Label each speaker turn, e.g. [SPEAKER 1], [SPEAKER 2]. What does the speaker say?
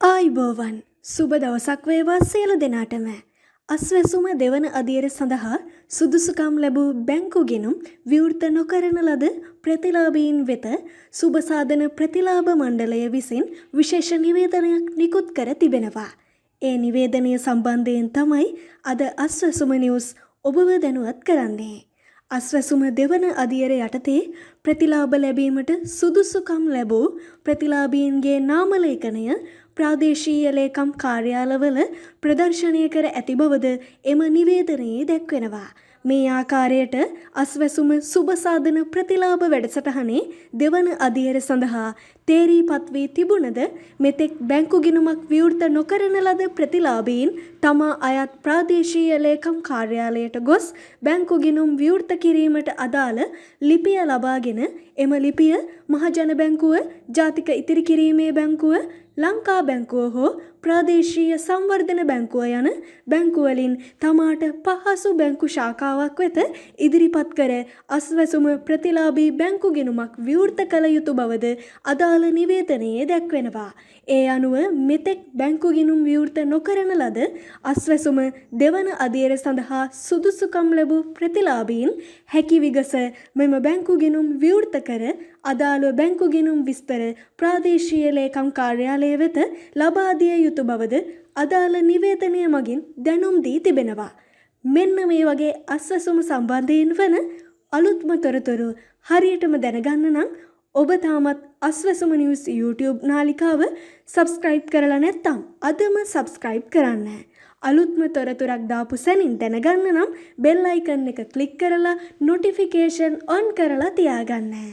[SPEAKER 1] ආයුබෝවන්, සුබ දවසක් වේවා සියලු දෙනාටම. අස්වැසුම දෙවන අදියර සඳහා සුදුසුකම් ලැබූ බැංකු ගිණුම් විවෘත නොකරන ලද ප්‍රතිලාභීන් වෙත සුබ සාධන ප්‍රතිලාභ මණ්ඩලය විසින් විශේෂ නිවේදනයක් නිකුත් කර තිබෙනවා. ඒ නිවේදනය සම්බන්ධයෙන් තමයි අද අස්වැසුම නිවුස් ඔබව දැනුවත් කරන්නේ. අස්වැසුම දෙවන අදියර යටතේ ප්‍රතිලාභ ලැබීමට සුදුසුකම් ලැබූ ප්‍රතිලාභීන්ගේ නාමලේඛනය ප්‍රාදේශීය ලේකම් කාර්යාලවල ප්‍රදර්ශනය කර ඇති බවද එම නිවේදනයේ දැක්වෙනවා. මේ ආකාරයට අස්වැසුම සුබ සාධන ප්‍රතිලාභ වැඩසටහනේ දෙවන අදියර සඳහා තේරී පත් වී තිබුණද, මෙතෙක් බැංකු ගිණුමක් විවෘත නොකරන ලද ප්‍රතිලාභීන් තමා අයත් ප්‍රාදේශීය ලේකම් කාර්යාලයට ගොස් බැංකු ගිණුම් විවෘත කිරීමට අදාළ ලිපිය ලබාගෙන එම ලිපිය මහජන බැංකුව, ජාතික ඉතිරි කිරීමේ බැංකුව, ලංකා බැංකුව හෝ ප්‍රාදේශීය සංවර්ධන බැංකුව යන බැංකුවලින් තමාට පහසු බැංකු ශාඛාවක් වෙත ඉදිරිපත් කර අස්වැසුම ප්‍රතිලාභී බැංකු ගිණුමක් විවෘත කළ යුතු බවද අදාළ නිවේදනයේ දැක්වෙනවා. ඒ අනුව මෙතෙක් බැංකු ගිණුම් විවෘත නොකරන ලද අස්වැසුම දෙවන අදියර සඳහා සුදුසුකම් ලැබූ ප්‍රතිලාභීන් හැකි විගස මෙම බැංකු ගිණුම් විවෘත කර අදාළ බැංකු ගිණුම් විස්තර ප්‍රාදේශීය ලේකම් කාර්යාලය වෙත ලබා දිය යුතු බවද අදාළ නිවේදනය මගින් දැනුම් දී තිබෙනවා. මෙන්න මේ වගේ අස්වැසුම සම්බන්ධයෙන් වන අලුත්ම තොරතුරු හරියටම දැනගන්න නම් ඔබ තාමත් අස්වැසුම නිවුස් YouTube නාලිකාව සබ්ස්ක්‍රයිබ් කරලා නැත්නම් අදම සබ්ස්ක්‍රයිබ් කරන්න. අලුත්ම තොරතුරක් දාපු සැනින් දැනගන්න නම් බෙල් අයිකන් එක ක්ලික් කරලා නොටිෆිකේෂන් ඔන් කරලා තියාගන්න.